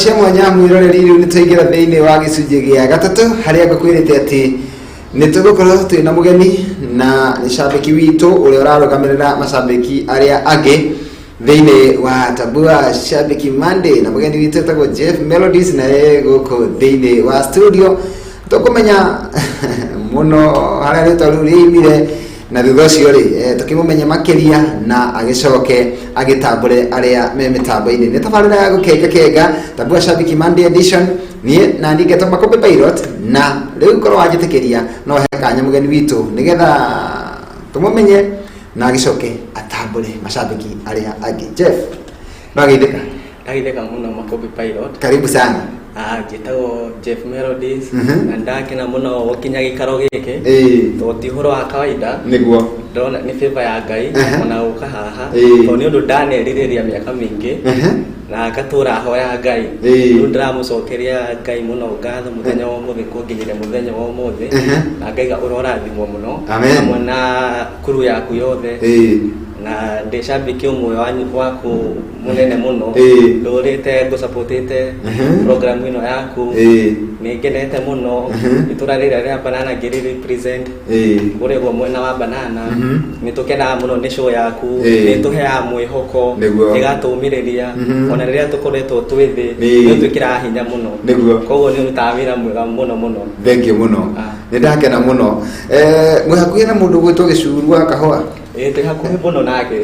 Cia mwanya mwĩroreri, rĩu nĩ twaingĩra thĩinĩ wa gĩcunjĩ gĩa gatatũ harĩa ngũkwĩrĩte atĩ nĩ tũgũkorwo twĩ na mũgeni na nĩ cambĩki witũ ũrĩa ũrarũgamĩrĩra macambĩki arĩa angĩ thĩinĩ wa Tambua Shabiki Monday, na mũgeni witũ etagwo Jeff Melodies na e gũkũ thĩinĩ wa studio. Tũkũmenya mũno harĩa rĩtwa rĩu rĩimire na thutha ũcio rĩ tũkĩmũmenya makĩria na agĩcoke agĩtambũre arĩa me mĩtambo-inĩ. Nĩ tabarĩra ya Gũkenga Kenga, Tambua Shabiki Monday edition, niĩ na niĩ ngetwo Makũmbĩ Pilot. Na rĩu korwo wanjĩtĩkĩria, no he kanya mũgeni witũ nĩgetha tũmũmenye na agĩcoke atambũre macambĩki arĩa angĩ. Jeff, no ageithĩka. Ndagitheka mũno, Makũmbĩ Pilot. Karibu sana. Ah, njĩtagwo Jeff Melodies na ndakena mũno gũkinya gĩikaro gĩkĩ tondũ ti ũhoro wa kawaida. Ndĩrona nĩ favor ya Ngai ona gũka haha tondũ nĩ ũndũ ndanerirĩria mĩaka mĩingĩ na ngatũra hoya Ngai. Rĩu ndĩramũcokeria Ngai mũno ngatho mũthenya wa ũmũthĩ kũnginyĩria mũthenya wa ũmũthĩ na ngaiga ũrorathimwo mũno Amen. hamwe na kuru yaku yothe na ndĩ cambĩki ũmwe waku mũnene mũno ndũrĩte ngũsapotĩte program ĩno yaku. Nĩ ngenete mũno itũra rĩrĩa rĩa Banana ngĩrĩ represent kũrĩa guo mwena wa Banana. Nĩ tũkenaga mũno nĩ show yaku. Nĩ tũheaga mwĩhoko, ĩgatũmĩrĩria ona rĩrĩa tũkoretwo twĩ thĩ. Nĩ ũtwĩkĩraga hinya mũno. Koguo nĩ ũrutaga wĩra mwega mũno mũno. Thengiũ mũno. Nĩ ndakena mũno. Mwĩ hakuhĩ na mũndũ gwĩtwo Gĩcuru wa kahũa? Ĩĩ, twĩ hakuhĩ mũno nake.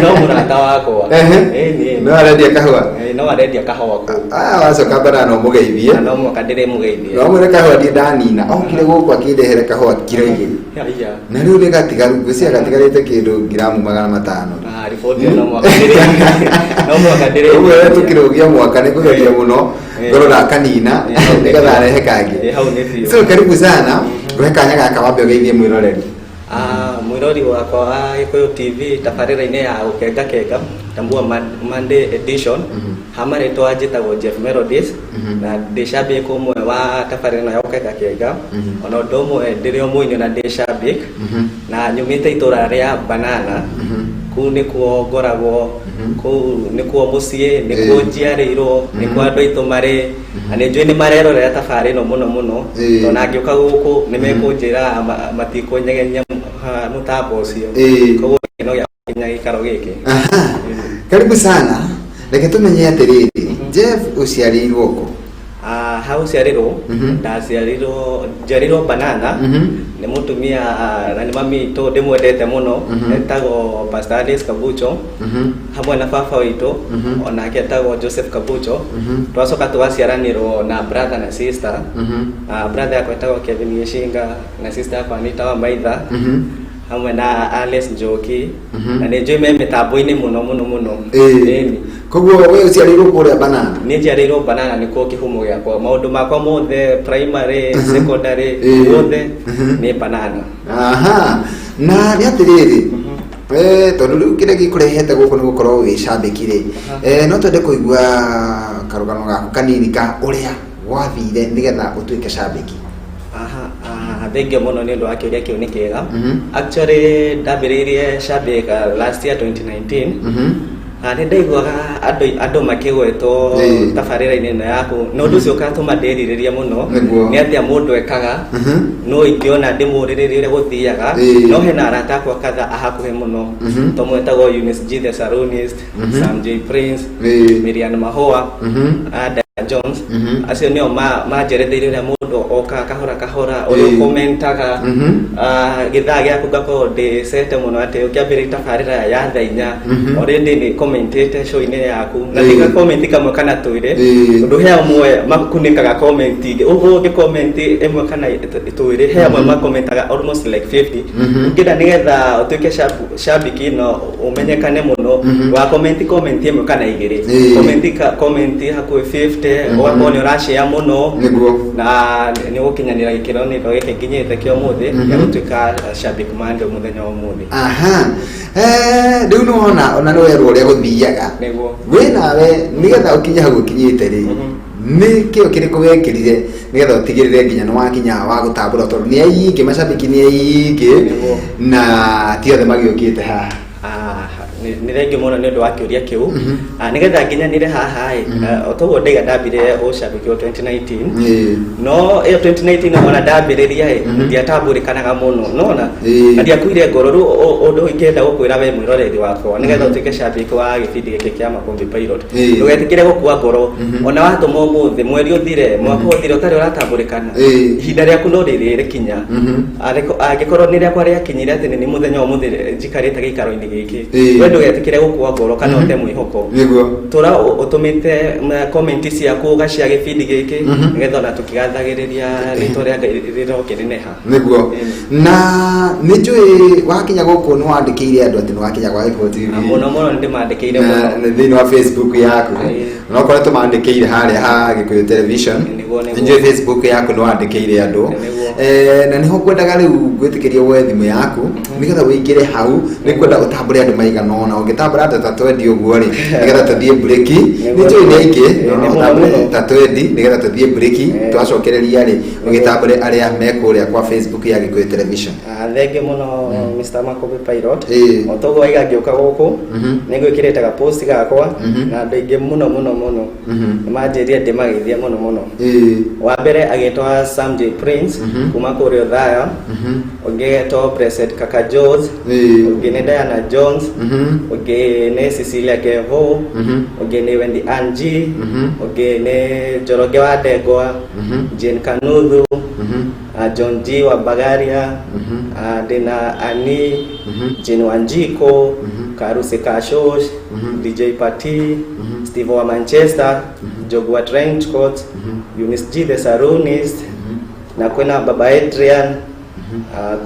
No mũrata wakwa. Ĩĩ, niĩ. No arendia kahũa? Ĩĩ, no arendia kahũa kũu. Ah, wacoka Banana no mũgeithie. Na no mũhaka ndĩrĩmũgeithia. No mwĩre kahũa ndiĩ ndanina, okire gũkũ akĩndehere kahũa kiro 2. Haiya. Na rĩu nĩ gatigaru, ngwĩciria gatigarĩte kĩndũ ngiramu 500. Ah, riboti ĩyo no mũhaka ndĩrĩ. Ũguo we tũkĩrũgia mwaka nĩ kũgeria mũno ngorwo ndakanina nĩgetha arehe kangĩ. Ĩĩ, hau nĩ biũ. So karibu sana, ngũhe kanya gaka wambe ũgeithie mwĩroreri. Ah, mwĩrori wakwa wa Gĩkũyũ TV, tabarĩra-inĩ ya Gũkenga Kenga, Tambua Monday edition, ha marĩtwa njĩtagwo Jeff Melodies na ndĩ shabiki ũmwe wa tabarĩra ĩno ya Gũkenga Kenga. Ona ũndũ ũmwe ndĩrĩ o mũini na ndĩ shabiki na nyumĩte itũra rĩa Banana. Kũu nĩkuo ngoragwo, kũu nĩkuo mũciĩ, nĩkuo njiarĩirwo, nĩkuo andũ aitũ marĩ na nĩ njũĩ nĩ marerorera tabarĩ ĩno mũno mũno tondũ na ngĩũka gũkũ nĩ mekũnjĩra matikũnyegenya mũtambo ũcio. Koguo gĩkeno gĩa gũkinya gĩikaro gĩkĩ. Aha. Karibu sana, reke tũmenye atĩrĩrĩ, Jeff ũciarĩirwo kũ? Ah, ha gũciarĩrwo, ndaciarirwo, njiarĩirwo Banana nĩ mũtumia na nĩ mami witũ ndĩmwendete mũno etagwo Pastor Alice Kabucho hamwe na baba witũ onake etagwo Joseph Kabucho. Twacoka tũgaciaranĩrwo na brother na sister. Ah, brother yakwa etagwo Kevin Gĩcinga na sister yakwa Anita wa Maitha hamwe na Alice Njoki na nĩ njũĩ me mĩtambo-inĩ mũno mũno mũno. Ĩni. Koguo we ũciarĩirwo kũrĩa Banana? Nĩ njiarĩirwo Banana, nĩkuo kĩhumo gĩakwa, maũndũ makwa mothe, primary, secondary, guothe nĩ Banana. Aha, na nĩ atĩrĩrĩ, tondũ rĩu kĩrĩa gĩkũrehete gũkũ nĩ gũkorwo wĩ cambĩki rĩ, no twende kũigua karũgano gaku kanini ka ũrĩa gwathire nĩgetha ũtuĩke cambĩki. Aha, ah, thengiũ mũno nĩ ũndũ wa kĩũria kĩu, nĩ kĩega. Actually ndambĩrĩirie shabik last year 2019. Ah, nĩ ndaiguaga andũ makĩgwetwo tabarĩra-inĩ ĩno yaku na ũndũ ũcio ũgatũma ndĩrirĩrie mũno nĩ atĩa mũndũ ekaga no ingĩona ndĩmũrĩrĩrie ũrĩa gũthiaga. No hena arata akwa kadha a hakuhĩ mũno tomwe etagwo Eunice G the Salonist, Sam J Prince, Miriam Mahũa, Ada Jones. Acio nĩo manjeretheire ũrĩa mũndũ okaga kahora kahora, ũrĩa ũkomentaga. Ah, gĩthaa gĩaku ngakorwo ndĩcete mũno atĩ ũkĩambĩrĩria tabarĩra ya thaa 4 already nĩ commentĩte show-inĩ yaku na tiga comment kamwe kana twĩrĩ tondũ he amwe makunĩkaga comment ingĩ ũguo ũngĩ comment ĩmwe kana twĩrĩ, he amwe makomentaga almost like 50. Ũngĩenda nĩgetha ũtuĩke shabiki no ũmenyekane mũno wa comment comment ĩmwe kana igĩrĩ, comment comment hakuhĩ 50, ũgakorwo nĩ ũrashare mũno na nĩ gũkinyanĩra gĩkĩro nĩko gĩkĩ nginyĩte kĩa ũmũthĩ gĩa gũtuĩka shabik Monday mũthenya wa ũmũthĩ. Aha. Rĩu nĩ wona ona nĩ werwo ũrĩa gũthiaga. Nĩguo. We nawe nĩgetha ũkinye hau ũkinyĩte rĩ, nĩ kĩo kĩrĩkũ wekĩrire nĩgetha ũtigĩrĩre nginya nĩ wakinya wa gũtambũra, tondũ nĩ aingĩ macambĩki, nĩ aingĩ na ti othe magĩũkĩte haha? Ah, Nĩ thengiũ mũno nĩ ũndũ wa kĩũria kĩu. Nĩgetha nginyanĩre haha ĩ, o toguo ndaiga ndambire ũcambĩki wa 2019. No ĩyo 2019 ona ndambĩrĩria ĩ, ndiatambũrĩkanaga mũno nona. Na ndiakuire ngoro. Rĩu ũndũ ingĩenda gũkwĩra we mwĩroreri wakwa, nĩgetha ũtuĩke cambĩki wa gĩbindi gĩkĩ kĩa Makũmbĩ Pilot, ndũgetĩkĩre gũkua ngoro. Ona watũma ũmũthĩ, mweri ũthire, mwaka ũthire ũtarĩ ũratambũrĩkana, ihinda rĩaku no rĩrĩ rĩkinya. Angĩkorwo nĩ rĩakwa rĩakinyire atĩ nĩ mũthenya wa ũmũthĩ njikarĩte gĩikaro-inĩ gĩkĩ, we ndũgetĩkĩre gũkua ngoro kana ũte mwĩhoko. Tũra ũtũmĩte comment ciaku ũgacia gĩbindi gĩkĩ, nĩgetha ona tũkĩgathagĩrĩria rĩtwa rĩa Ngai rĩrokĩneneha. Nĩguo. Na nĩ njũĩ wakinya gũkũ nĩ wandĩkĩire andũ atĩ nĩ wakinya gwa Gĩkũyũ TV. Mũno mũno nĩ ndĩmandĩkĩire mũno. Na thĩinĩ wa Facebook yaku no korwo tũmandĩkĩire harĩa ha Gĩkũyũ Television. Nĩguo, nĩguo. Nĩ njũĩ Facebook yaku nĩ wandĩkĩire andũ. Na nĩho ngwendaga rĩu ngwĩtĩkĩria woe thimũ yaku nĩgetha ũingĩre hau. Nĩ ngwenda ũtambũre andũ maigana ũna. Ũngĩtambũra andũ ta twendi ũguo rĩ, nĩgetha tũthiĩ mburĩki. Nĩ njũĩ nĩ aingĩ, no Nĩ mũno ũtambũre mũno. ta twendi nĩgetha tũthiĩ mburĩki. Twacokereria rĩ, ũgĩtambũre arĩa me kũrĩa kwa Facebook ya Gĩkũyũ Television. Thengiũ mũno Mr. Makũmbĩ Pilot. O toguo waiga ngĩũka gũkũ, nĩ ngwĩkĩrĩte ga post gakwa, na andũ aingĩ mũno mũno mũno nĩ manjĩrire ndĩmageithie mũno mũno. Wa mbere agĩtwa Sam J Prince kuma kũrĩa Othaya, ũngĩ agetwo Blessed Kaka Jones, ũngĩ nĩ Diana Jones, ũngĩ nĩ Cecilia Kevo, ũngĩ nĩ Wendy Angie, ũngĩ nĩ Njoroge wa Ndengwa, Jane Kanuthu, John G wa Bagaria, ndĩna Ani, Jane Wanjiko, Karuse Kashosh, DJ Pati, Steve wa Manchester, Jogu wa Trenchcoat, Eunice G the Sarunist, na kwĩna Baba Adrian,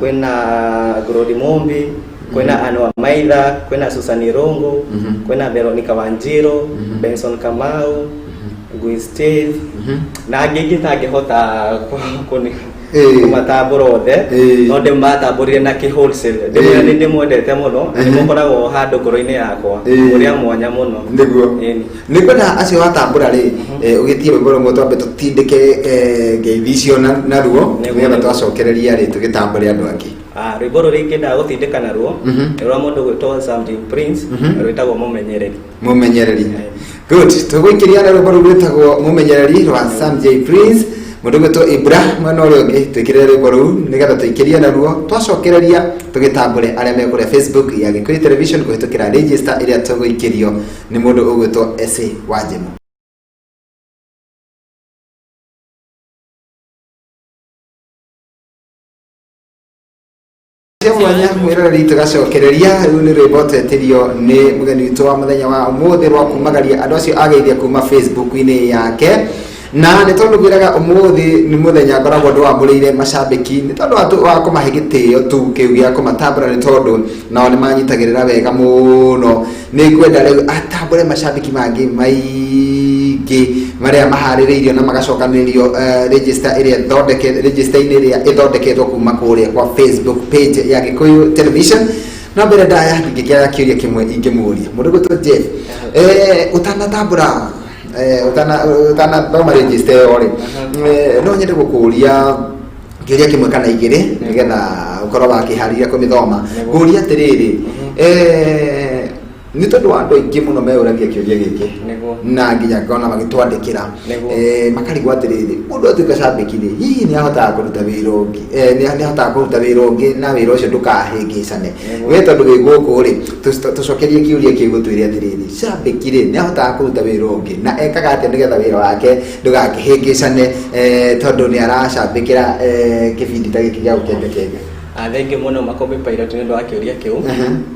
kwĩna Glory Mumbi, kwĩna Anne wa Maitha, kwĩna Susan Irungu, kwĩna Veronica Wanjiru, Benson Kamau, Gui Steve, na angĩ ingĩ itangĩhota kũmatambũra othe, no ndĩmatambũrire na kĩ wholesale. Ndĩmwĩra nĩ ndĩmwendete mũno, nĩ mũkoragwo handũ ngoro-inĩ yakwa, mũrĩ a mwanya mũno. Nĩguo. Nĩ ngwenda acio watambũra rĩ, ũgĩtie rwĩmbo rũmwe twambe tũtindĩke ngeithi icio naruo, nĩgetha twacokereria rĩ tũgĩtambũre andũ angĩ. Rwĩmbo rũrĩa ingĩenda gũtindĩka naruo nĩ rwa mũndũ gwĩtwo Sam J Prince, rwĩtagwo Mũmenyereri. Mũmenyereri. Good. Tũgũikĩria na rwĩmbo rũu rwĩtagwo Mũmenyereri rwa Sam J Prince. Mũndũ gwĩtwo Ibra mwena ũrĩa ũngĩ, twĩkĩrĩre rwĩmbo rũu nĩgetha tũikĩrie naruo. Twacokereria tũgĩtambũre arĩa me kũrĩa Facebook ya Gĩkũyũ Television kũhĩtũkĩra register ĩrĩa tũgũikĩrio nĩ mũndũ ũgwĩtwo Ese Wanjĩmũ. Cia mwanya mwĩroreri, tũgacokereria. Rĩu nĩ rwĩmbo twetĩrio nĩ mũgeni witũ wa mũthenya wa ũmũthĩ rwa kumagaria andũ acio ageithia kuma Facebook-inĩ yake. Na nĩ tondũ ngwĩraga ũmũthĩ nĩ mũthenya ngoragwo ndĩwamũrĩire macambĩki, nĩ tondũ wa kũmahe gĩtĩo tu kĩu gĩa kũmatambũra, nĩ tondũ nao nĩ manyitagĩrĩra wega mũno. Nĩ ngwenda rĩu atambũre macambĩki mangĩ maingĩ marĩa maharĩrĩirio na magacokanĩrĩrio register ĩrĩa ĩthondeke register-inĩ ĩrĩa ĩthondeketwo kuma kũrĩa kwa Facebook page ya Gĩkũyũ Television. No mbere ndaya ndingĩkĩaga kĩũria kĩmwe ingĩmũria mũndũ gwĩtwo Jeff. Ũtanatambũra, ũtanathoma register ĩyo rĩ, no nyende gũkũria kĩũria kĩmwe kana igĩrĩ nĩgetha ũkorwo wakĩharĩria kũmĩthoma. Ngũria atĩrĩrĩ, nĩ tondũ wa andũ aingĩ mũno meyũragia kĩũria gĩkĩ na nginya ngona magĩtwandĩkĩra, makarigwo atĩrĩrĩ, mũndũ atuĩka cambĩki rĩ, hihi nĩ ahotaga kũruta wĩra ũngĩ, nĩ ahotaga kũruta wĩra ũngĩ na wĩra ũcio ndũkahĩngĩcane? We tondũ wĩ gũkũ rĩ, tũcokerie kĩũria kĩu, gũtwĩre atĩrĩrĩ, cambĩki rĩ, nĩ ahotaga kũruta wĩra ũngĩ na ekaga atĩa nĩgetha wĩra wake ndũgakĩhĩngĩcane, tondũ nĩ aracambĩkĩra kĩbindi ta gĩkĩ gĩa Gũkenga Kenga? Thengiũ mũno Makũmbĩ Pilot nĩ ũndũ wa kĩũria kĩu.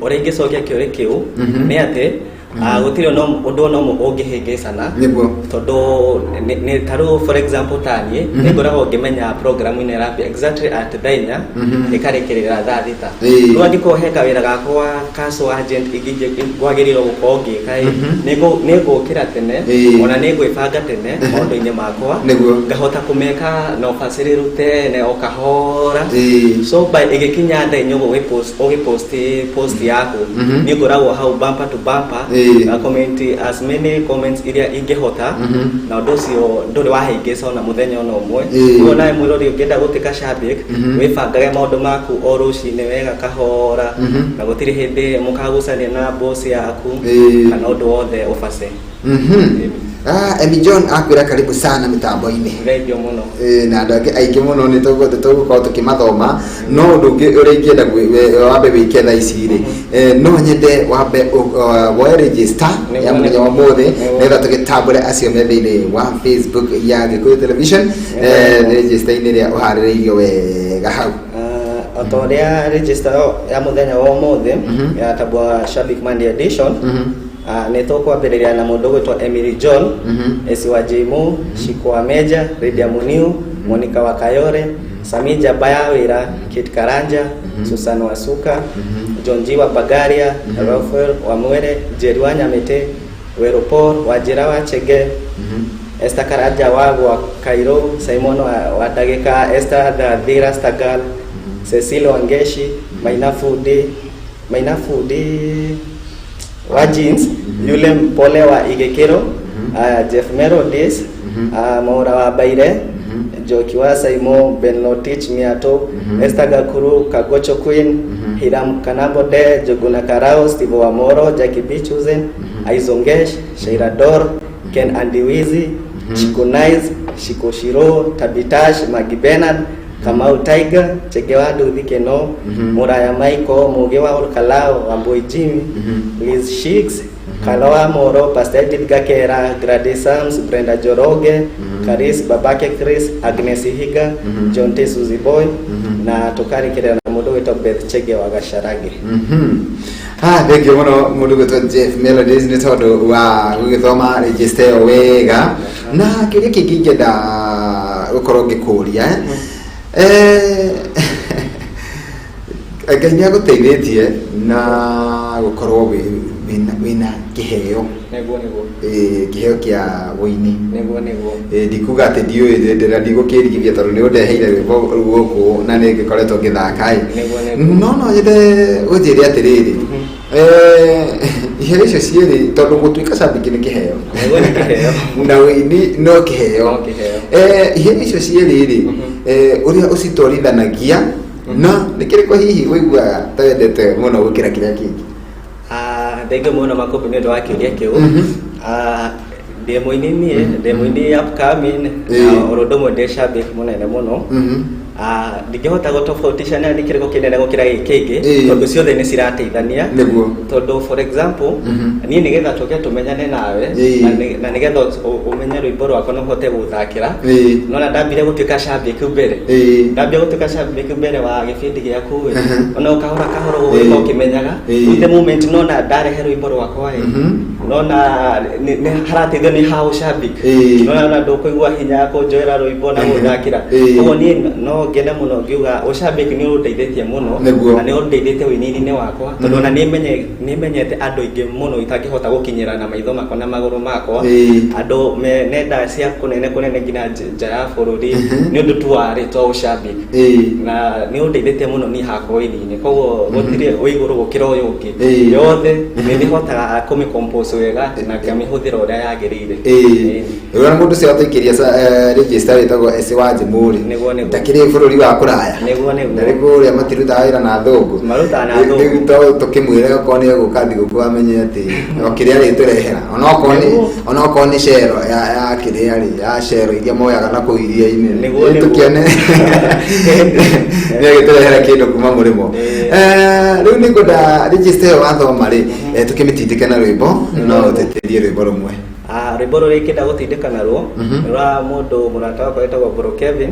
Ũrĩa ingĩcokia kĩũria kĩu nĩ atĩ gũtirĩ ũndũ ona ũmwe ũngĩhĩngĩcana, tondũ nĩ ta rĩu for example ta niĩ nĩ ngoragwo ngĩmenya program ĩno ĩrambia exactly at thaa 4, ĩkarĩkĩrĩra thaa 6. Rĩu angĩkorwo he kawĩra gakwa ka show agent ngwagĩrĩirwo gũkorwo ngĩka ĩ, nĩ ngũkĩra tene, ona nĩ ngwĩbanga tene maũndũ-inĩ makwa, ngahota kũmeka na ũbacĩrĩru tene o kahora. So by ĩgĩkinya thaa 4 ũguo ũgĩpost post yaku, niĩ ngoragwo hau bumper to bumper. Na comment as many comments iria ingĩhota. Na ũndũ ũcio ndũrĩ wahĩngĩca ona mũthenya ona ũmwe. Koguo nawe mwĩrori ũngĩenda gũtuĩka shabik, wĩbangage maũndũ maku o rũcinĩ wega kahora, na gũtirĩ hĩndĩ mũkagucania na boss yaku kana ũndũ wothe ũbace. Ah, Emi John akwĩra karibu sana mĩtambo-inĩ. Thengiũ mũno. Na andũ angĩ aingĩ mũno nĩ tũgũkorwo tũkĩmathoma, no ũndũ ũngĩ ũrĩa ingĩenda wambe wĩke thaa ici rĩ, no nyende wambe woe register ya mũthenya wa ũmũthĩ, nĩgetha tũgĩtambũre acio me thĩinĩ wa Facebook ya Gĩkũyũ Television, register-inĩ ĩrĩa ũharĩrĩirio wega hau. Ah, o ta ũrĩa register ya mũthenya wa ũmũthĩ ya Tabwa Shabik Monday edition. Ah, nĩ tũkwambĩrĩria na mũndũ ũgwĩtwo Emily John, Esi wa Jimo, Shiko wa Meja, Lydia Muniu, Monica wa Kayore, Sami Njamba ya Wĩra, Kate Karanja, Susan Wasuka, John G wa Bagaria, Rafael wa Mwere, Jerry wa Nyamĩtĩ, Werũ Paul, Wanjĩra wa Chege, Esther Karanja wa gwa Cairo, Simon wa Ndagĩka, Esther the Rasta Girl, Cecile Wangeshi, Maina Fundi, Maina Fundi wa jeans, yule mpole wa Igekero, Jeff Melodies, Maura wa Baire, Njoki wa Saimo, Ben Lotich Miato, Esther Gakuru, Kagocho Queen, Hiram Kanabode, Joguna Karao, Steve Wamoro, Jackie Bichuzen, Aizongesh, Shaira Dor, Ken Andiwizi, Shiko Nice, Shiko Shiro, Tabitash, Maggie Bernard, Kamau Tiger, Chege wa Nduthi Keno, Muraya Michael, Mugi wa Olkalao, Wambui Jimmy, Liz Shicks, Kalo wa Moro, Pastor Edith Gakera, Grady Sams, Brenda Joroge, Karis Babake Chris, Agnes Higa, John T. Suzy Boy, na tukarikĩrĩra na mũndũ wĩtwo Beth Chege wa Gacharage. Ah, thengiũ mũno mũndũ gwĩtwo Jeff Melodies nĩ tondũ wa gũgĩthoma register ĩyo wega. Na kĩũria kĩngĩ ingĩenda gũkorwo ngĩkũria, Ngai nĩ agũteithĩtie na gũkorwo wĩna kĩheo. Nĩguo nĩguo. Kĩheo kĩa wũini. Nĩguo nĩguo. Ndikuga atĩ ndiũĩ, ndĩra ndigũkĩrigithia tondũ nĩ ũndeheire rwĩmbo gũkũ na nĩ ngĩkoretwo ngĩthaka ĩ. Nĩguo, nĩguo. No nyende ũnjĩre atĩrĩrĩ, iheo icio cierĩ, tondũ gũtuĩka cambĩki nĩ kĩheo. Nĩguo, nĩ kĩheo. Na ũini no kĩheo. No kĩheo. Iheo icio cierĩ rĩ, ũrĩa ũcitwarithanagia, na nĩ kĩrĩkũ hihi ũiguaga ta wendete mũno gũkĩra kĩrĩa kĩngĩ? Ah, thengiũ mũno Makũmbĩ nĩ ũndũ wa kĩũria kĩu. Ah, ndĩ mũini niĩ, ndĩ mũini upcoming, na oro ũndũ ũmwe ndĩ shabiki mũnene mũno. Ah, ndingĩhota gũtofautisha nĩ kĩrĩkũ kĩnene gũkĩra gĩkĩ kĩngĩ, tondũ ciothe nĩ cirateithania. Tondũ for example, niĩ nĩgetha tũke tũmenyane nawe, na nĩgetha ũmenye rwĩmbo rwakwa na ũhote gũthakĩra, nona ndambire gũtuĩka shabiki mbere. Ndambia gũtuĩka shabiki mbere wa gĩbindi gĩaku ĩ, ona o kahora kahora ũgũgĩka ũkĩmenyaga. The moment nona ndarehe rwĩmbo rwakwa ĩ, nona nĩ harateithio nĩ ha ũcabiki, nona ona ndũkũigua hinya kũnjoera rwĩmbo na gũthakĩra. Koguo niĩ no ngene mũno ngiuga ũcabiki nĩ ũndeithĩtie mũno, na nĩ ũndeithĩtie ũini-inĩ wakwa, tondũ ona nĩ menyete andũ aingĩ mũno itangĩhota gũkinyĩra na maitho makwa na magũrũ makwa, andũ me nenda cia kũnene kũnene nginya nja ya bũrũri, nĩ ũndũ tu wa rĩtwa ũcabiki, na nĩ ũndeithĩtie mũno niĩ hakwa ũini-inĩ. Koguo gũtirĩ wĩ igũrũ gũkĩra ũyũ ũngĩ, yothe nĩ ndĩhotaga kũmĩ-compose wega na ngamĩhũthĩra ũrĩa yagĩrĩire. Rĩu mũndũ ũcio watũikĩria register wĩtagwo Esi wa Njimũrĩ, Nĩguo, nĩguo. ndakĩrĩ bũrũri wa kũraya. Nĩguo, nĩguo. Na rĩu kũrĩa matirutaga wĩra na thũngũ. Marutaga na thũngũ. Rĩu to tũkĩmwĩre okorwo nĩ egũka thigũkũ amenye atĩ o kĩrĩa arĩtũrehera, onokorwo nĩ cero ya kĩrĩa rĩ, ya cero iria moyaga na kũu iria-inĩ. Nĩguo, nĩguo. Tũkĩone nĩ agĩtũrehera kĩndũ kuma mũrĩmo. Rĩu nĩ ngwenda register ĩyo wathoma rĩ, tũkĩmĩtindĩke na rwĩmbo, no ũtĩtĩrie rwĩmbo rũmwe. Ah, rwĩmbo rũrĩa ingĩenda gũtindĩka naruo nĩ rwa mũndũ mũrata wakwa wĩtagwo Bro Kevin,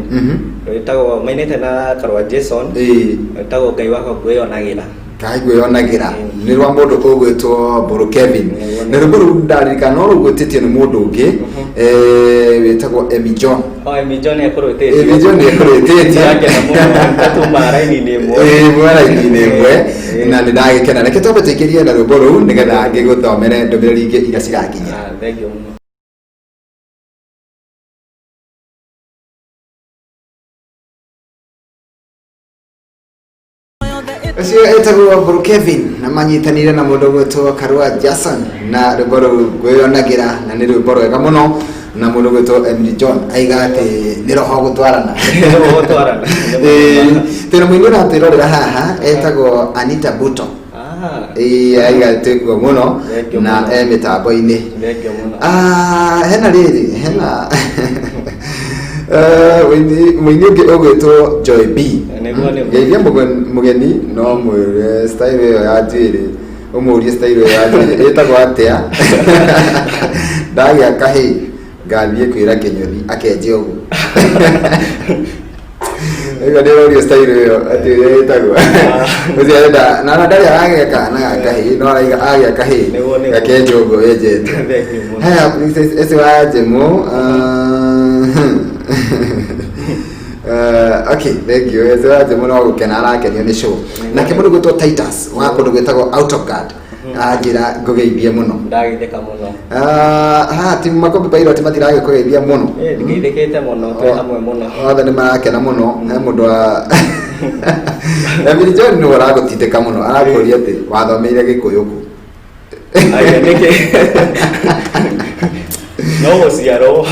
rwĩtagwo mainĩte na Karwa Jason, rwĩtagwo Ngai wakwa ngwĩyonagĩra. Ngai ngwĩyonagĩra nĩ rwa mũndũ ũgwĩtwo Mbũrũ Kevin. Nĩguo, Na rwĩmbo rũu ndaririkana no rũgwĩtĩtio nĩ mũndũ ũngĩ wĩtagwo Emi John. O Emi John ekũrwĩtĩtie. Emi John ekũrwĩtĩtie. Ndakena mũno tatuma raini-inĩ ĩmwe. Ĩĩ, mwe raini-inĩ ĩmwe, na nĩ ndagĩkena. Reke twambe tũikĩrie na rwĩmbo rũu nĩgetha ngĩgũthomere ndũmĩrĩri ingĩ iria cirakinya. Ah, thank you mũno. Yothe. Ũcio etagwo Mbũrũ Kevin na manyitanire na mũndũ ũgwĩtwo Karua Jason na rwĩmbo rũu ngwĩyonagĩra, na nĩ rwĩmbo rwega mũno, na mũndũ ũgwĩtwo Emily John aiga atĩ nĩ roho gũtwarana. Roho gũtwarana. Ĩĩ, twĩna mũini ũratwĩrorera haha etagwo Anita Buto. Ĩĩ, aiga twĩkuo mũno. Thank you na mũno. e mĩtambo-inĩ. Thank you mũno. Ah, hena rĩrĩ, hena mũini ũngĩ ũgwĩtwo Joy B. Nĩguo. Geithia mũgeni no mwĩre style ĩyo ya njuĩrĩ, ũmũrie style ĩyo ya njuĩrĩ ĩtagwo atĩa. Ndagĩa kahĩĩ ngathiĩ kwĩra kĩnyũthi akenje ũguo. Ĩyo ndĩrorio style ĩyo atĩ ũrĩa ĩtagwo. Ũcio arenda na ona ndarĩ aragĩa kana ga kahĩĩ, no araiga agĩa kahĩĩ Nĩguo. gakenje ũguo wenjete. Thank you mũno. Haya, Princess Ese wa Jemo. Okay, thank you. Ese wa Jemo no gũkena arakenio nĩ show. Nake mũndũ gwĩtwo Titus wa kũndũ gwĩtagwo Out of Guard. Anjĩra ngũgeithie mũno. Ndageithĩka mũno. Haha timu Makombe Pilot matiragĩkũgeithia mũno. Ngeithĩkĩte mũno, twĩ hamwe mũno. Othe nĩ marakena mũno. He mũndũ wa Emily John nĩwe ũragũtindĩka mũno, arakũria atĩ wathomeire Gĩkũyũ kũ? Aya, nĩkĩ? No gũciarwo.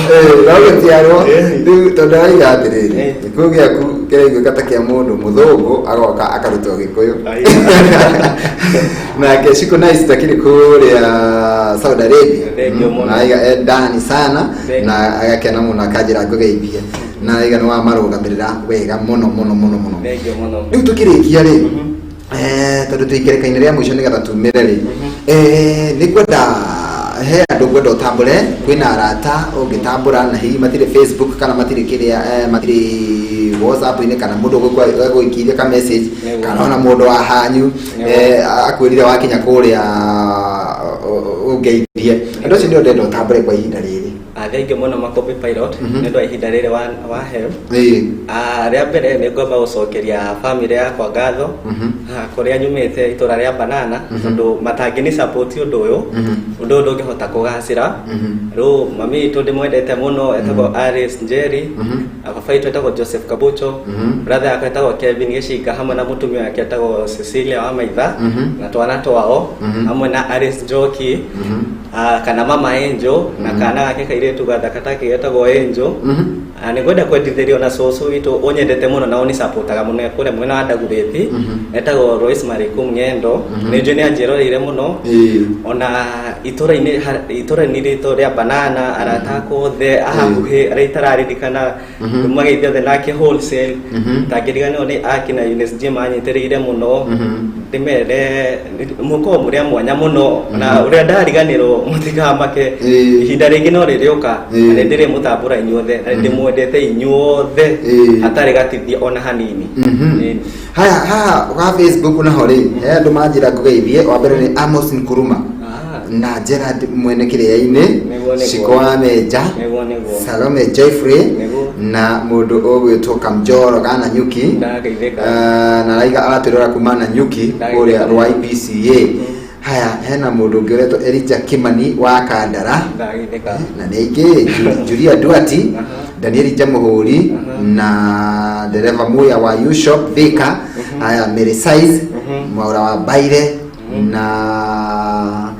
No gũciarwo. Rĩu tondũ araiga atĩrĩrĩ, gĩkũyũ gĩaku kĩraiguĩka ta kĩa mũndũ mũthũngũ agoka akarutwo Gĩkũyũ. Nake Shiko Nice takĩrĩ kũrĩa Saudi Arabia. Thank you mũno. Na aiga e ndani sana. Thank na agakena mũno akanjĩra ngũgeithie, na aiga nĩ wamarũgamĩrĩra wega mũno mũno mũno mũno. Thank you mũno. Rĩu tũkĩrĩkia rĩ, tondũ twĩ ikereka-inĩ rĩa mũico nĩgetha tumĩre rĩ, nĩ ngwenda he andũ ngwenda ũtambũre, kwĩna arata ũngĩtambũra na hihi matirĩ Facebook kana matirĩ kĩrĩa, matirĩ WhatsApp-inĩ, kana mũndũ ũgũikĩirie ka message, kana ona mũndũ wa hanyu akwĩrire wakinya kũrĩa ũngeithie. Andũ acio nĩo ndĩrenda ũtambũre kwa ihinda rĩrĩ. Thank you mũno Makombe Pilot nĩ ũndũ wa ihinda rĩrĩ wahe. Rĩa mbere nĩ ngwamba gũcokeria family yakwa ngatho, kũrĩa nyumĩte itũra rĩa Banana, tondũ matangĩni support ũndũ ũyũ, ũndũ ũyũ ndũngĩhota kũgacĩra. Rĩu mami witũ ndĩmwendete mũno, etagwo Alice Njeri, baba witũ etagwo Joseph Kabucho, brother yakwa etagwo Kevin Gĩcinga hamwe na mũtumia wake etagwo Cecilia Wamaitha, na twana twao hamwe na Alice Njoki, kana mama Angel na kana gake kairĩtu gathaka take getagwo Angel. Nĩ ngwenda kwendithĩrio na cũcũ witũ ũnyendete mũno na ũnisapotaga mũno kũrĩa mwena wa Dagoretti, etagwo Royce Marikum Ng'endo. Nĩ njũĩ nĩ anjĩroreire mũno. Ona itũra-inĩ ritũ rĩa Banana, arata akwa othe a hakuhĩ arĩa itararirikana mageithia othe, nake wholesale tangĩriganĩrwo nĩ akina Eunice G manyitĩrĩire mũno. Ndĩmere mũkorwo mũrĩ a mwanya mũno, na ũrĩa ndariganĩrwo mũtikamake, ihinda rĩngĩ no rĩrĩũka, na nĩ ndĩrĩmũtambũra inyuothe, na ndĩmwendete inyuothe hatarĩ gatithia ona hanini. Haya, haha wa Facebook naho rĩ, he andũ manjĩra ngũgeithie. Wa mbere nĩ Amos Nkuruma na Gerard mwene kĩrĩa-inĩ, Nĩguo. Shiko wa Menja, Nĩguo. Salome Jeffrey, na mũndũ ũgwĩtwo Kamjoro ga Nanyuki. Ndageithĩka. Na araiga aratwĩrora kuma Nanyuki kũrĩa rwa IPCA. Haya, hena mũndũ ũngĩ ũretwo Elijah Kimani wa Kandara. Ndageithĩka. Na nĩ aingĩ, Julia Duati, Daniel Jamuhuri, na dereva muya wa U-Shop Thika. Haya, Mary Size, Mwaura wa Baire, na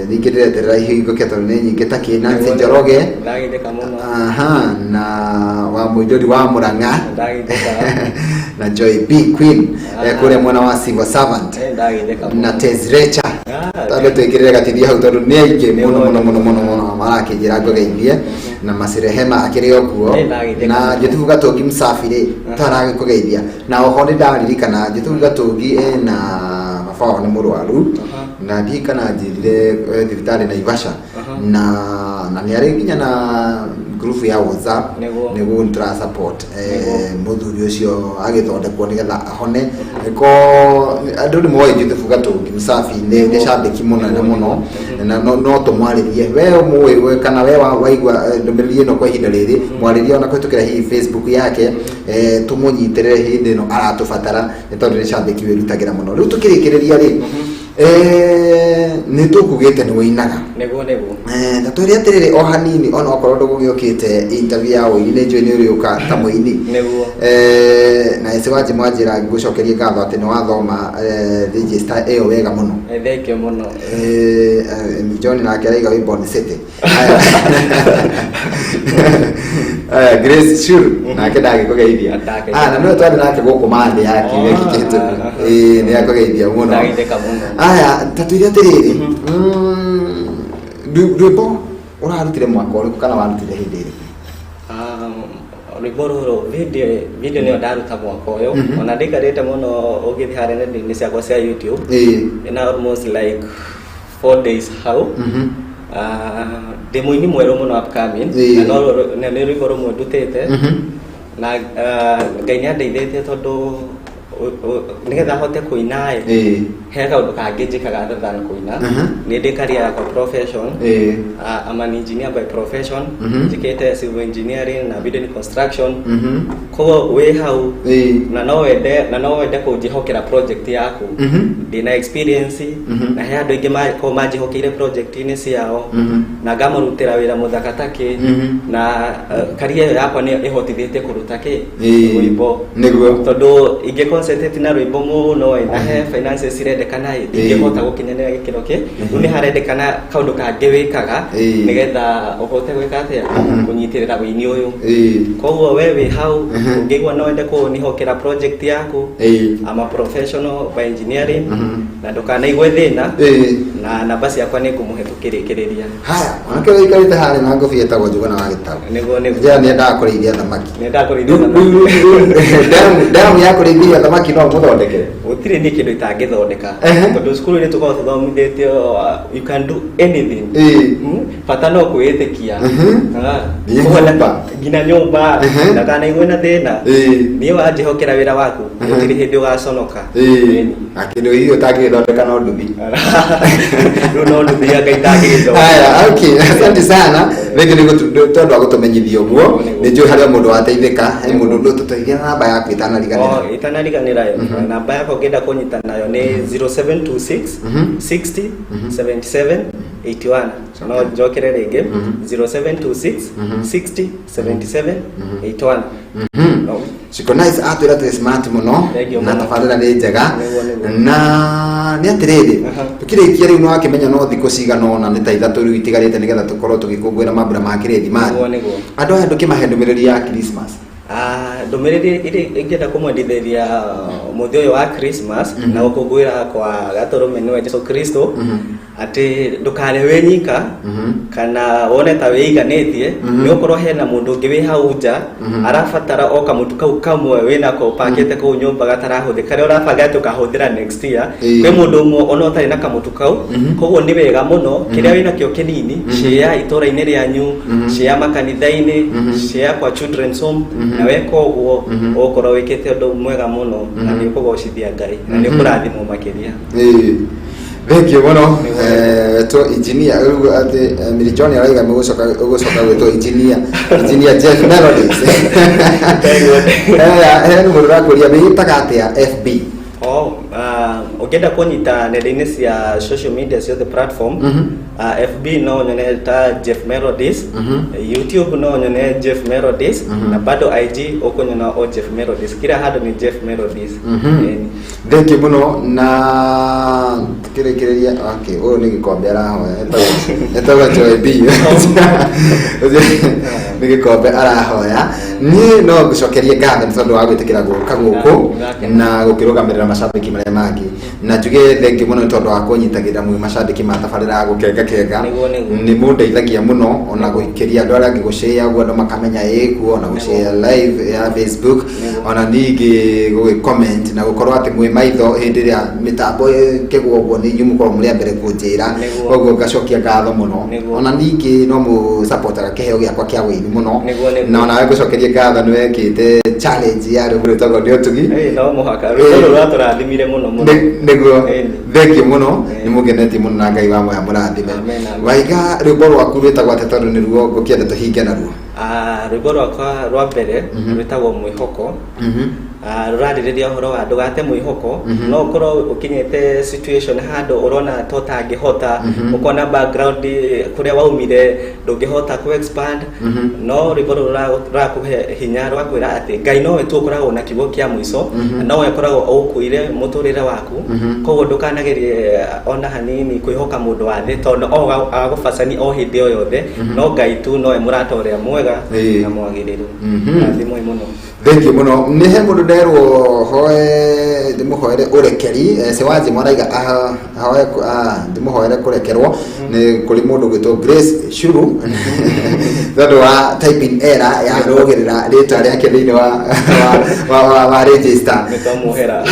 ningĩ ndĩreterera ihingũke tondũ nĩ nyingĩ ta kĩ Nancy Njoroge. Ndageithĩka mũno. Aha, na wa Mũindũri wa Mũrang'a. Ndageithĩka. Na Joy B Queen, kũrĩa mwena wa Civil Servant, Ndageithĩka na mũno. Tezrecha. Tondũ twĩkĩrĩre gatithia hau tondũ nĩ aingĩ mũno mũno mũno mũno mũno marakĩnjĩra ngũgeithie, na Macirehema akĩrĩ o kuo, Ndageithĩka na mũno. Juthubu Gatũngi Msafi rĩ tarakĩkũgeithia, na oho nĩ ndaririkana Juthubu Gatũngi ena baba wao nĩ mũrwaru, na ndiũĩ kana njĩrire thibitarĩ Naivasha, na nĩ arĩ nginya na group ya WhatsApp, nĩguo nĩ tũra support mũthuri ũcio agĩthondekwo nĩgetha ahone. Ko andũ nĩ moĩ Juthubu Gatũngi Msafi nĩ cambĩki mũnene mũno, na no tũmwarĩrie we ũmũĩ we kana we waigua ndũmĩrĩri ĩno kwa ihinda rĩrĩ, mwarĩrie ona kũhĩtũkĩra hihi Facebook yake, tũmũnyitĩrĩre hĩndĩ ĩno aratũbatara, nĩ tondũ nĩ cambĩki wĩrutagĩra mũno. Rĩu tũkĩrĩkĩrĩria rĩ, Nĩ tũkugĩte nĩ wĩinaga. Nĩguo, nĩguo. Ta twĩre atĩrĩrĩ o hanini, ona okorwo ndũgũgĩũkĩte interview ya ũini, nĩ njũĩ nĩ ũrĩũka ta mũini. Nĩguo. Na ece wanjĩ mwanjĩra ngũcokerie ngatho atĩ nĩ wathoma register ĩyo wega mũno. Thank you mũno. John nake araiga wĩ Bon City. Aya. Aya, Grace Shuru nake ndagĩkũgeithia. Ndakĩgeithia. Ah, na nĩwe twarĩ nake gũkũ Monday ya kiumia Oh, kĩhĩtũku. ah. Ĩĩ, nĩ akũgeithia mũno. Ndageithĩka mũno. Aya, ta twĩre atĩrĩrĩ, rwĩmbo ũrarutire mwaka ũrĩkũ kana warutire hĩndĩ ĩrĩkũ? Rwĩmbo rũrũ, video nĩyo ndaruta mwaka ũyũ. Ona ndĩikarĩte mũno, ũngĩthiĩ harĩa nenda-inĩ ciakwa cia YouTube, ĩna almost like 4 days hau. Ah, ndĩ mũini mwerũ mũno, upcoming, na no na nĩ rwĩmbo rũmwe ndutĩte, na Ngai nĩ andeithĩtie tondũ nĩgetha hote kũina ĩ, he kaũndũ kangĩ njĩkaga other than kũina. Nĩ ndĩ career yakwa, profession. I'm an engineer by profession. Njĩkĩte civil engineering na building construction. Koguo wĩ hau na no wende kũnjĩhokera project yaku, ndĩna experience, na he andũ aingĩ makorwo manjĩhokeire project-inĩ ciao, na ngamũrutĩra wĩra mũthaka takĩ, na career ĩyo yakwa nĩ ĩhotithĩtie kũruta kĩ, rwĩmbo. Tondũ ingĩ concentrate na rwĩmbo mũno ĩ, na he finances irendekana ĩ, ndingĩhota gũkinyanĩra gĩkĩro kĩ. Rĩu nĩ harendekana kaũndũ kangĩ wĩkaga nĩgetha ũhote gwĩka atĩa, kũnyitĩrĩra wĩini ũyũ. Koguo we wĩ hau, ũngĩigua no wende kũnihokera project yaku, I'm a professional by engineering, na ndũkanaigue thĩna, na namba ciakwa nĩ ngũmũhe tũkĩrĩkĩrĩria. Haya, onake wĩikarĩte harĩa na ngobia ĩtagwo Njũgũna wa Gĩtaũ. Nĩguo, nĩguo. Njĩra nĩ endaga kũrĩithia thamaki. Nĩ ndakũrĩithia thamaki. Ndamu ya kũrĩithia thamaki no mũthondekere? Gũtirĩ niĩ kĩndũ itangĩthondeka, tondũ cukuru-inĩ tũkoragwo tũthomithĩtio you can do anything. Bata no kwĩĩtĩkia. Ah. Nginya Koguo nyũmba. Nginya nyũmba. Ndakanaigwe na thĩna. Niĩ wanjĩhokera wĩra waku, gũtirĩ hĩndĩ ũgaconoka. Ĩni. Na kĩndũ gĩkĩ ũtangĩgĩthondeka no nduthi. Rĩu no nduthi ya Ngai itangĩgĩthondeka. Haya, okay, asante sana. Rĩngĩ nĩ tondũ wa gũtũmenyithia ũguo, nĩ njũĩ harĩa mũndũ wateithĩka, he mũndũ tũteithia na namba yaku ĩtanariganĩra. Oh, itanariganĩra, namba yakwa ũngĩenda kũnyita nayo nĩ 0726 60 77 81. No njokere rĩngĩ, 0726 60 77 81. No. Shiko Nice atwĩra twĩ smart mũno. Thank you Na mũno. tabarĩra nĩ njega. Nĩguo, nĩguo. Na nĩ atĩrĩrĩ, tũkĩrĩkia rĩu nĩ wakĩmenya no thikũ cigana ũna, nĩ ta 3 rĩu itigarĩte nĩgetha tũkorwo tũgĩkũngũĩra mambura ma kĩrĩthimathi. Nĩguo, nĩguo. Andũ aya ndũkĩmahe ndũmĩrĩri ya Christmas. Ah, ndũmĩrĩri ĩrĩa ingĩenda kũmwendithĩria mũthĩ ũyũ wa Christmas na gũkũngũĩra kwa gatũrũme nĩwe Jesu Kristo, atĩ ndũkare wĩ nyika kana wone ta wĩiganĩtie, nĩ gũkorwo hena mũndũ ũngĩ wĩ hau nja arabatara o kamũtu kau kamwe wĩnako ũpakĩte kũu nyũmba gatarahũthĩka, karĩa ũrabanga atĩ ũkahũthĩra next year. Kwĩ mũndũ ũmwe ona ũtarĩ na kamũtu kau. Koguo nĩ wega mũno kĩrĩa wĩnakĩo kĩnini, share itũra-inĩ rĩanyu, share makanitha-inĩ, share kwa children's home, na weka ũguo ũgũkorwo wĩkĩte ũndũ mwega mũno na nĩ ũkũgocithia Ngai na nĩ ũkũrathimwo makĩria. Ĩĩ. Thank you mũno. Wetwo engineer rĩu atĩ Mary John araiga mũgũcoka ũgũcoka gwĩtwo engineer Jeff Melodies. He nĩ mũndũ ũrakũria wĩĩtaga atĩa FB? Oh, ũngĩenda kũnyita nenda-inĩ cia social media ciothe platform, FB no nyone ta Jeff Melodies, YouTube no nyone Jeff Melodies, na bado IG ũkũnyona o Jeff Melodies. Kila handũ nĩ Jeff Melodies. Ĩni. Thank you mũno, na tukĩrĩkĩrĩria, okay, ũyũ nĩ gĩkombe arahoya, etagwo Joy B, nĩ gĩkombe arahoya. Niĩ no ngũcokerie ngatho nĩ tondũ wa gwĩtĩkĩra gũka gũkũ na gũkĩrũgamĩrĩra macambĩki marĩa mangĩ, na njuge thank you mũno nĩ tondũ wa kũnyitagĩrĩra mwĩ macambĩki ma tabarĩra ya Gũkenga Kenga. Nĩguo, nĩguo. Nĩ mũndeithagia mũno ona gũikĩria andũ arĩa angĩ, gũshare ũguo andũ makamenya ĩkuo, ona gũshare live ya Facebook, ona ningĩ gũgĩ comment na gũkorwo atĩ mwĩ maitho hĩndĩ ĩrĩa mĩtambo ĩkĩgwo ũguo, nĩ inyuĩ mũkorwo mũrĩ a mbere kũnjĩra. Koguo ngacokia ngatho mũno. Ona ningĩ no mũsupportaga kĩheo gĩakwa kĩa wĩini mũno. Nĩguo, nĩguo. Na onawe ngũcokerie ngatho nĩ wekĩte challenge ya rwĩmbo rwĩtagwo Nĩ Ũtugi. Ĩĩ, no mũhaka rwĩmbo rũrũ rwatũrathimire mũno mũno. Nĩguo. Ĩni. Thank you mũno. Nĩ mũgenetie mũno na Ngai wa moya mũrathime. Amen, amen. Waiga rwĩmbo rwaku rwĩtagwo atĩa, tondũ nĩruo ngũkĩenda tũhinge naruo? Ah, rwĩmbo rwakwa rwa mbere rwĩtagwo Mwĩhoko. Rũrarĩrĩria ũhoro wa ndũgate mwĩhoko. No ũkorwo ũkinyĩte situation handũ ũrona ta ũtangĩhota, ũkona background kũrĩa waumire ndũngĩhota ku expand, no rwĩmbo rũrũ rũrakũhe hinya, rũgakwĩra atĩ Ngai nowe tu ũkoragwo na kiugo kĩa mũico, na nowe ũkoragwo ũkuire mũtũrĩre waku. Koguo ndũkanagerie ona hanini kwĩhoka mũndũ wa thĩ, tondũ o agũbacani o hĩndĩ o yothe, no Ngai tu nowe mũrata ũrĩa mwega na mwagĩrĩru. Rathimwoi mũno. Thengiũ mũno. Nĩ he mũndũ nderwo hoe ndĩmũhoere ũrekeri, Sewaji Mwaraiga ahoe ndĩmũhoere kũrekerwo nĩ kũrĩ mũndũ gwĩtwo Grace Shuru tondũ wa typing error ya rũgĩrĩra rĩtwa rĩake thĩinĩ wa register. Nĩ twamuohera.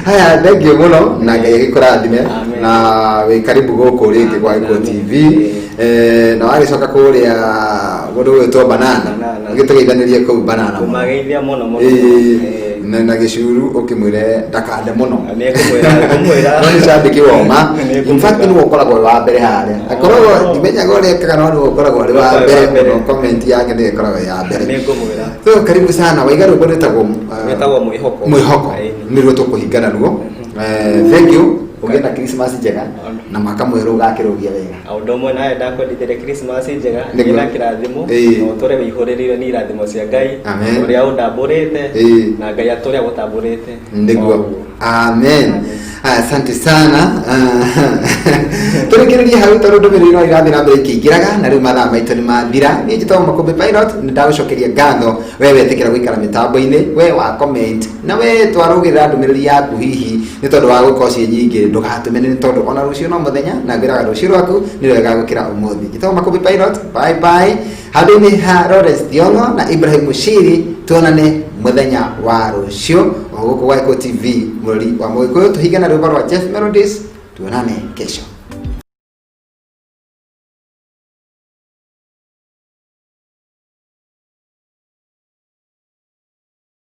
Haya, thengiũ mũno na Ngai agĩkũrathime. Amen. Na wĩ karibu gũkũ rĩngĩ gwa Gĩkũyũ Amen. TV. Na wagĩcoka kũrĩa mũndũ ũgwĩtwo Banana, Banana. ũgĩtũgeithanĩrie kũu Banana mũno. Kũmageithia mũno mũno. Na gĩcuru ũkĩmwĩre ndakande mũno. Nĩ ngũmwĩra, ngũmwĩra. No nĩ cambĩki woma. Nĩ In fact, ngũmwĩra. nĩwe ũkoragwo wĩ wa mbere harĩa, akoragwo ndimenyaga ũrĩa ekaga, no nĩwe ũkoragwo arĩ wa Ũkoragwo mbere wa mbere. mũno, comment yake nĩyo ĩkoragwo ya mbere. Nĩ ngũmwĩra. So karibu sana. Waiga rwĩmbo rwĩtagwo Rwĩtagwo Mwĩhoko. Mwĩhoko. Nĩruo tũkũhingana ruo. Thank you, ũgĩe na Christmas njega na mwaka mwerũ ũgakĩrũgia wega. O ũndũ ũmwe nawe, ndakwendithirie Christmas njega. Nĩguo. Na kĩrathimo, na ũtũre wĩihũrĩrĩire nĩ irathimo cia Ngai. Amen. Ũrĩa ũndambũrĩte na Ngai atũre agũtambũrĩte. Nĩguo. O ũguo. Amen. Asante sana. Tũrĩkĩrĩrie hau tondũ ndũmĩrĩri no irathiĩ na mbere ikĩingĩraga na rĩu mathaa maitũ nĩ mathira. Niĩ njĩtagwo Makũmbĩ Pilot, nĩ ndagũcokeria ngatho we wetĩkĩra gũikara mĩtambo-inĩ, we wa comment na we twarũgĩrĩra ndũmĩrĩri yaku. Hihi nĩ tondũ wa gũkorwo ciĩ nyingĩ, ndũgatũmene, nĩ tondũ ona rũciũ no mũthenya, na ngwĩraga rũciũ rwaku nĩ rwega gũkĩra ũmũthĩ. Njĩtagwo Makũmbĩ Pilot, bye bye. Handũ-inĩ ha Lawrence Thiong'o na Ibrahim Mushiri, tuonane mũthenya wa rũciũ o gũkũ gwa Gĩkũyũ TV, mũrori wa Mũgĩkũyũ. Tũhinge na rwĩmbo rwa Jeff Melodies. Tuonane kesho.